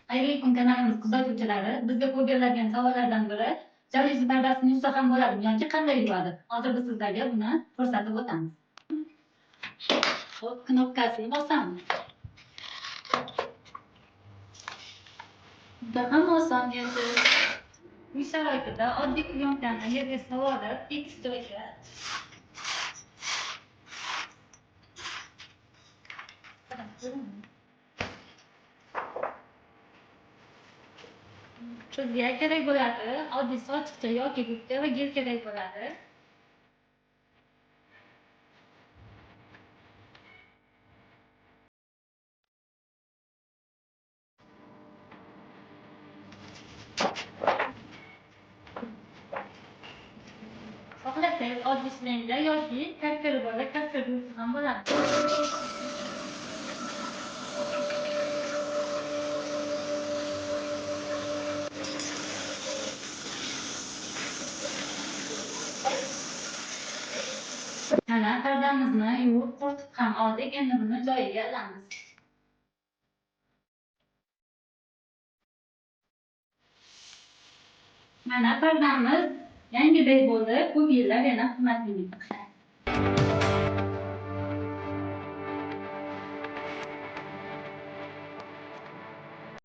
Xayrli kun kanalimiz kuzatuvchilari, bizga ko'p beriladigan savollardan biri jalyuzi pardasini yuvsa ham bo'ladimi yoki qanday yuvadi? Hozir biz sizlarga buni ko'rsatib o'tamiz. Xo'p, knopkasini bosamiz. Juda ham oson yechim. Uy sharoitida oddiy plyonkani yerga solib, tekis joyga bizga kerak bo'ladi oddiy sochiqcha yoki gubka va gel kerak bo'ladi. Xohlasangiz oddiy shlengda yoki kafteri bo'lsa, kafter yuvsa ham bo'ladi. Mana pardamizni yuvib, quritib ham oldik. Endi buni joyiga ilamiz. Mana pardamiz yangidek bo'ldi. Ko'p yillar yana xizmatingizda.